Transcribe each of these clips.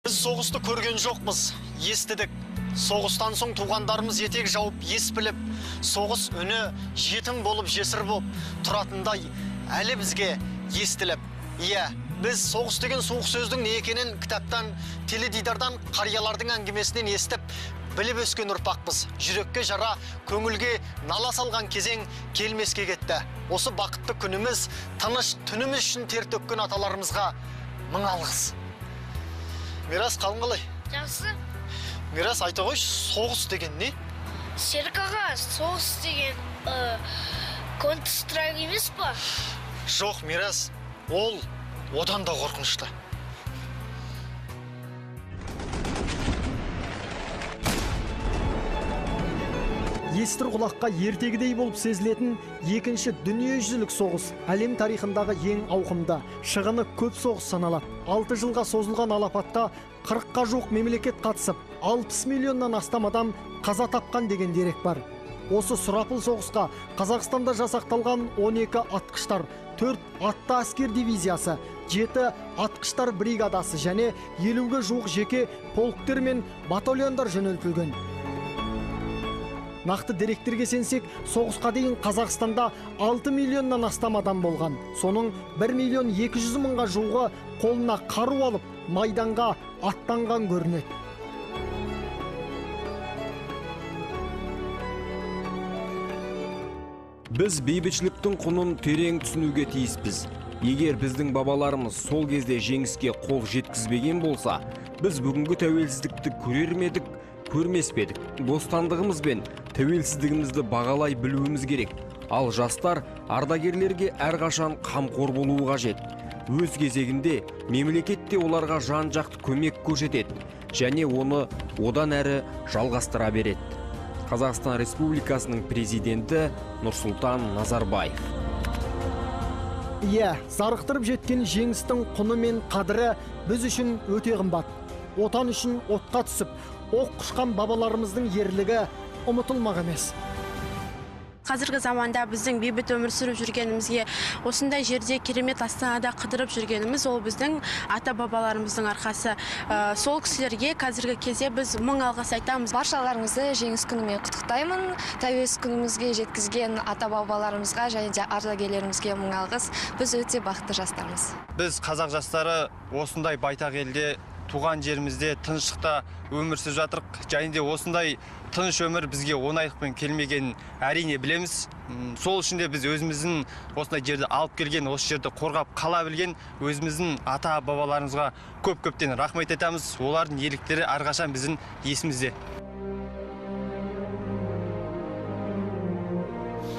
Біз соғысты көрген жоқпыз, естідік. Соғыстан соң туғандарымыз етек жауып, ес біліп, соғыс үні жетім болып, жесір боп тұратындай әлі бізге естіліп. Иә, біз соғыс деген суық сөздің не екенін кітаптан, теледидардан, қариялардың әңгімесінен естіп, біліп өскен ұрпақпыз. Жүрекке жара, көңілге нала салған кезең келмеске кетті. Осы бақытты күніміз, тыныш түніміз үшін тер төккен аталарымызға мың алғыс. Мирас, қалың қалай? Жақсы. Мирас, айта қойшы, соғыс деген не? Серік аға, соғыс деген Counter-Strike емес па? Жоқ, Мирас, ол одан да қорқынышты. Естір құлаққа ертегідей болып сезілетін екінші дүниежүзілік соғыс әлем тарихындағы ең ауқымды, шығыны көп соғыс саналады. 6 жылға созылған алапатқа 40-қа жуық мемлекет қатысып, 60 миллионнан астам адам қаза тапқан деген дерек бар. Осы сұрапыл соғысқа Қазақстанда жасақталған 12 атқыштар, 4 атты әскер дивизиясы, 7 атқыштар бригадасы және 50-ге жуық жеке полктер мен батальондар жөнелтілген. Нақты деректерге сенсек, соғысқа дейін Қазақстанда 6 миллионнан астам адам болған. Соның 1 миллион 200 мыңға жуығы қолына қару алып, майданға аттанған көрінеді. Біз бейбітшіліктің құнын терең түсінуге тиіспіз. Егер біздің бабаларымыз сол кезде жеңіске қол жеткізбеген болса, біз бүгінгі тәуелсіздікті көрер ме едік, көрмес пе едік. Бостандығымыз бен тәуелсіздігімізді бағалай білуіміз керек. Ал жастар ардагерлерге әрқашан қамқор болуы қажет. Өз кезегінде мемлекет те оларға жан-жақты көмек көрсетеді және оны одан әрі жалғастыра береді. Қазақстан Республикасының президенті Нұрсұлтан Назарбаев. Иә, зарықтырып жеткен жеңістің құны мен қадірі біз үшін өте қымбат. Отан үшін отқа түсіп, оқ құшқан бабаларымыздың ерлігі ұмытылмақ емес. Қазіргі заманда біздің бейбіт өмір сүріп жүргенімізге, осындай жерде керемет астанада қыдырып жүргеніміз, ол біздің ата-бабаларымыздың арқасы. Сол кісілерге қазіргі кезде біз мың алғыс айтамыз. Баршаларыңызды жеңіс күнімен құттықтаймын. Тәуелсіз күнімізге жеткізген ата-бабаларымызға және де ардагерлерімізге мың алғыс. Біз өте бақытты жастармыз. Біз қазақ жастары осындай байтақ елде, туған жерімізде тыныштықта өмір сүріп жатырық. Және де осындай тыныш өмір бізге оңайлықпен келмегенін әрине білеміз. Сол үшін де біз өзіміздің осындай жерді алып келген, осы жерді қорғап қала білген өзіміздің ата-бабаларымызға көп-көптен рахмет айтамыз. Олардың ерліктері әрқашан біздің есімізде.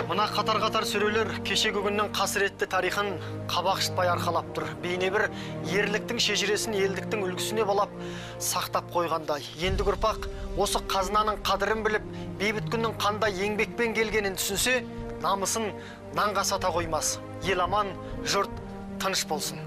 Мына қатар-қатар сөрелер кешегі күннің қасіретті тарихын қабақ шытпай арқалап тұр. Бейне бір ерліктің шежіресін елдіктің үлгісіне балап сақтап қойғандай. Ендігі ұрпақ осы қазынаның қадірін біліп, бейбіт күннің қандай еңбекпен келгенін түсінсе, намысын нанға сата қоймас. Ел аман, жұрт тыныш болсын.